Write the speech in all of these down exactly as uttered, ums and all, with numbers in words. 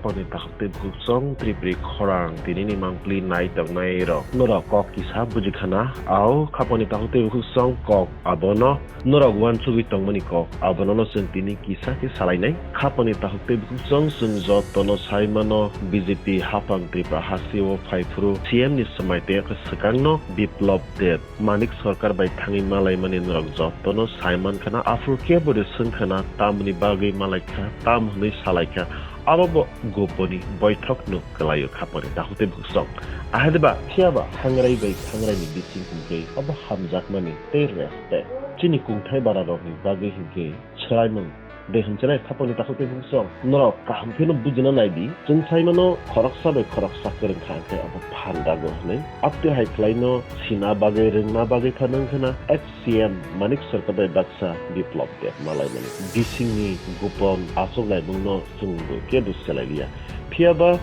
Khaponi takhuk tei bukhuk song Tripuri khorang tinini mangpli nai tongnai rok. Norok kok kisa buji khana, au khaponi takhuk tei bukhuk song kok abono norok uansugwi tongmani kok abono no chwng tini kisa khe salainai. Khaponi takhuk tei bukhuk song chwng jotono sai mano B J P hapang Tripura hasteo phai phuru C M ni swmai tei swkangno Biplab Deb Manik Sarkar bai thangwi malaimani norok jotono sai mankha na, aphuru kebo de swngkha na, tamoni bagwi malaikha, tam hwnwi salaikha, abo bo goponi boithokno kwlaio khaponi takhuk tei bukhuk song. Ahadeba phiyaba khangrai bai khangrai ni bising hwnkhe abo hamjakmani tei respect. Chini kungthai bararokni bagwi hwnkhe swraimung de hwnchilai khaponi takhuk tei bukhuk song. Norok kaham kheno bujina naidi, chwng sai mano khoroksa bai khoroksa kwrwng kha hwnkhe abo phan dago hwnwi. Abtwi hai khwlaino sina bagwi rwngna bagwi phano wngkha na ex C M Manik Sarkar bai baksa Biplab Deb malaimani bisingni gopon achuk laimungno chwngbo kebo selai liya. Phiyaba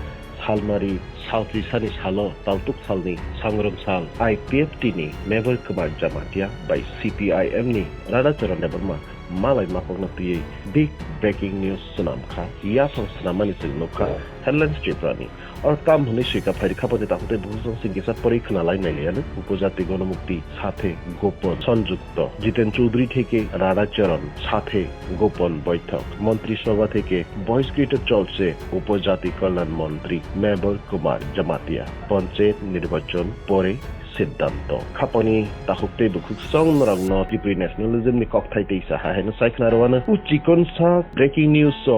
salmari saltri sani salo taltuk salni sangrom sal I P F T ni Mebar Kumar Jamatia bai C P I M ni Radhacharan Debbarma malai makokno twiwi big breaking news swnam kha. Yasong swnammani chwng nukha Headlines Tripura ni. Oro tam hwnwi swika phairi khaponi takhuk tei bukhuk song singkisa pori khna lai nai liya. Upojati Gonomukti sathe gopon sonjukto Jiten Chaudhary theke Radhacharan sathe gopon boithok, Montri Sabha theke বহিষ্কৃত চলছে উপজাতি কল্যাণ মন্ত্রী মেবর কুমার জমাতিয়া, পঞ্চায়েত নির্বাচন পরে সিদ্ধান্ত। Khaponi takhuk tei bukhuk song norokno Tripuri nationalism ni kokthai tei saha heno sai khna rwano. U chikonsa breaking news o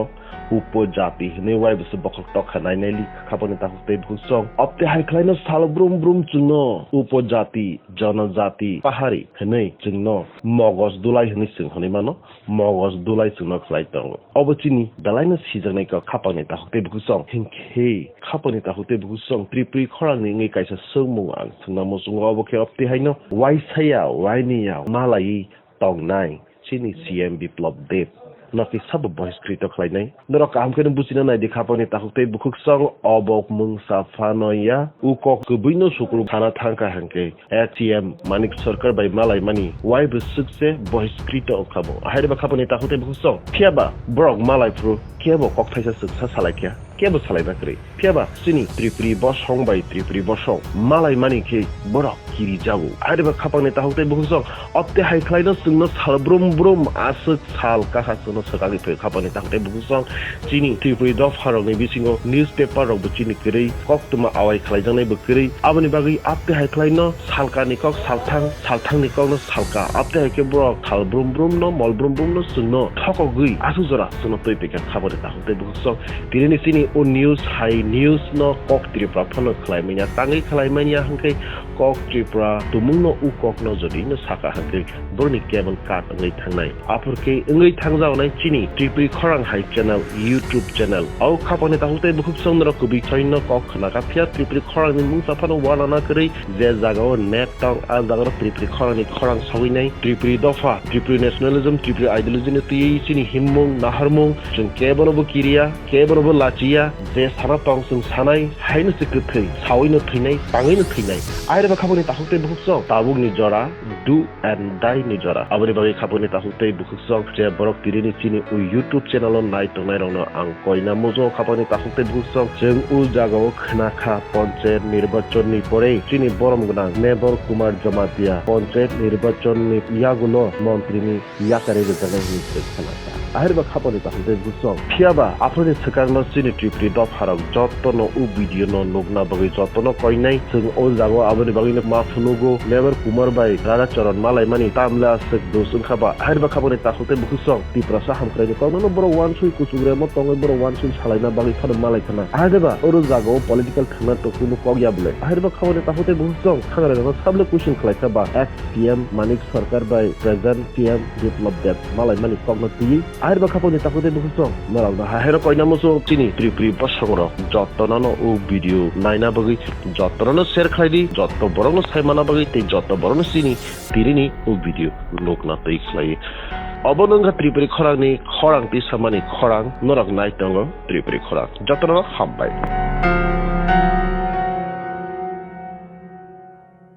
upojati hwnwi waibo se bokhok tokha nai nai li khaponi takhuk tei bukhuk song. Abtwi hai khwlaino salo brum brum chwngno upojati, jonojati, pahari hwnwi chwngno mogos dulai hwnwi chwng hwnwi mano. Mogos dulai chwngno khlai tongo. Obo chini belaino sijaknai kok khapangni takhuk tei bukhuk song. Hinkhe khapangni takhuk tei bukhuk song Tripuri khorangni wngwi kaisa swngmung ang swngna muchungo, obo khe obtwi haino waisaya wainiya malaiwi tongnai chini C M Biplab Deb no kisa bo bohiskrito khlainai. Norok kaham khe no buchina nai di, khapangni takhuk tei bukhuk song obo mungsa phano ya, u kok kwbwi no sukru sana thangkha hinkhe ex C M Manik Sarkar bai malaimani waibo swk se bohiskrito wngkha bo. Ahai reba khapangni takhuk tei bukhuk song. Phiyaba borok malai phuru kebo kok thaisa swk sa salai kha, kebo salai na kwrwi. Phiyaba chini Tripuri bosong bai Tripuri bosong malaimani khe borok kiri jago. Ahai reba khapangni takhuk tei bukhuk song. Obtwi hai khwlaino chwngno sal brum brum aswk sal kaha chwngno swkagwi phai khapangni takhuk tei bukhuk song. Chini Tripuri dopharokni bisingo newspaper rokbo chini kwrwi, koktwma awai khlaijaknaibo kwrwi. Aboni bagwi abtwi hai khwlaino salkani kok salthang, salthangni kokno salka. Abtwi hai khe borok sal brum brumno, mol brum brumno chwngno thokogwi aswk jora chwngno twi paikha khapangni takhuk tei bukhuk song. Tinini chini o news hai news no kok Tripura phano khlai manya, tangwi khlai manya hwnkhe kok Tripura tumungno u kokno jodi no saka hwnkhe borokni cable cut wngwi thangnai. Aphur khe wngwi thangjagonai chini Tripuri khorang hai channel, YouTube channel. O khapangni takhuk tei bukhuk song norok kubui choino kok khna kha, phiya Tripuri khorangni mungsa phano uanana kwrwi je jagao net tong, a jagao Tripuri khorangni khorang sogwinai. Tripuri dopha, Tripuri nationalism, Tripuri ideology ni twiwi chini himmung, naharmung, chwng kebono bo kiriya, kebono bo lachiya, je sana tong chwng sanai, haino se kwthwi, sawino thwinai, tangwino thwinai. Aire ba khapangni takhuk tei bukhuk song, tabukni jora, do and die ni jora. Aboni bagwi khapangni takhuk tei bukhuk song, je borok tirini chini o YouTube channel o nai tongnai rokno ang koina muchungo khapangni takhuk tei bukhuk song. Chwng o jagao khna kha ponchayat nirbachon ni pore chini borom gwnang Mebar Kumar Jamatia ponchayat nirbachon ni yagulo montri ni yakarwi rwjaknai hwnwi se khna kha. Ahirba khapangni takhuk tei bukhuk song. Phiyaba aphuruni swkangno chini Tripuri dopharok jotono o video no nukna bagwi jotono koinai. Chwng o jagao aboni bagwino ma phunugo Mebar Kumar bai Radha Charan malaimani tamle aswk dos wngkha ba. Ahirba khapangni takhuk tei bukhuk song. Tiprasa hamkraini kokno borok wansui kuchuk remo tongwi borok wansui salaina bagwi phano malai khana. Ahirba oro jagao political thangna to kunu kok ya bwle. Ahirba khapangni takhuk tei bukhuk song. Thangrani no sabole question khlaikha ba. Ex C M Manik Sarkar bai present C M Biplab Deb malaimani kokno twiwi. Ahirba khapangni takhuk tei bukhuk song. Norokno hahairok koina muchung chini Tripuri bosongrok jotono no o video naina bagwi jotono no share khlai di, joto borokno sai mana bagwi tei joto borokno chini tirini o video nukna twi khlai. Obo no wngkha Tripuri khorangni khorang twi samani khorang, norok nai tongo Tripuri khorang. Jotono hambai.